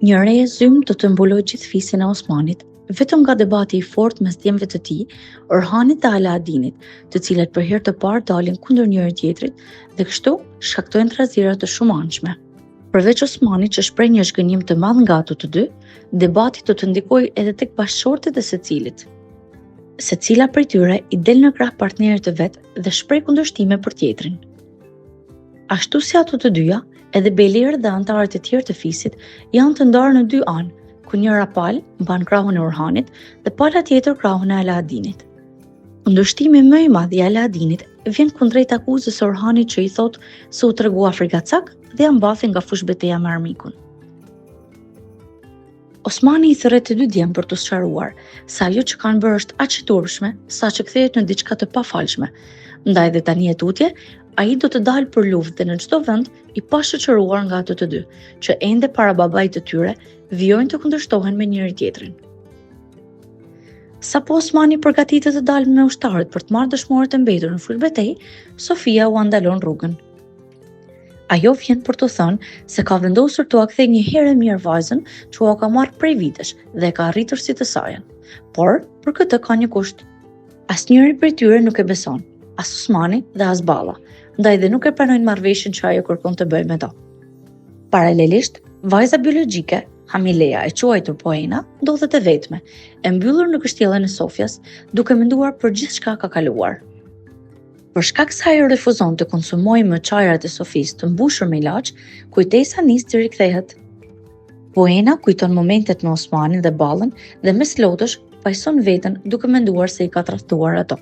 Një re e zymtë do të mbulojë gjithë fisin e Osmanit, vetëm nga debati i fortë mes djemve të tij, Orhanit dhe Alaadinit, të cilët për herë të parë dalin kundër njëri-tjetrit dhe kështu shkaktojnë trazira të shumanshme. Përveç Osmanit që shpreh një zhgënjim të madh nga ato të dy, debati do të ndikojë edhe tek bashkëshortet e secilit. Secila prej tyre i del në krah partnerit të vet dhe shpreh kundërshtime për tjetrin. Ashtu si ato të dyja, edhe bejlerët dhe anëtarët e tjerë të fisit janë të ndarë në dy anë, ku njëra palë mban krahun e Orhanit dhe pala tjetër krahun e Alaadinit. Kundërshtimi më i madh i Alaadinit vjen kundrejt akuzës së Orhanit që i thotë se u tregua frikacak dhe ia mbathi nga fushëbeteja me armikun. Osmani i thërret të dy djemtë për t'u sqaruar se ajo që kanë bërë është aq e turpshme sa që kthehet në diçka të pafalshme. Ndaj dhe tani e tutje, ai do të dalë për luftë dhe në çdo vend i pashoqëruar nga ato të dy, që ende para babait të tyre vijojnë të kundërshtohen me njëri-tjetrin. Sapo Osmani përgatitet të dalë me ushtarët për të marrë dëshmorët e mbetur në fushëbetejë, Sofia ua ndalon rrugën. Ajo vjen për t'u thënë se ka vendosur t'ua kthejë një herë e mirë vajzën që ua ka marrë prej vitesh dhe e ka rritur si të sajën. Por, për këtë ka një kusht. Asnjëri prej tyre nuk e beson, as Osmani dhe as Balla, ndaj dhe nuk e pranojnë marrëveshjen që ajo kërkon të bëjë me to. Paralelisht, vajza biologjike, Hamileja e quajtur Poena, ndodhet e vetme, e mbyllur në kështjellën e Sofjas, duke menduar për gjithçka ka kaluar. Për shkak se ajo refuzon të konsumojë më çajrat e Sofisë të mbushur me ilaç, kujtesa nis të rikthehet. Poena kujton momentet me Osmanin dhe Ballën dhe mes lotësh fajëson veten duke menduar se i ka tradhtuar ato.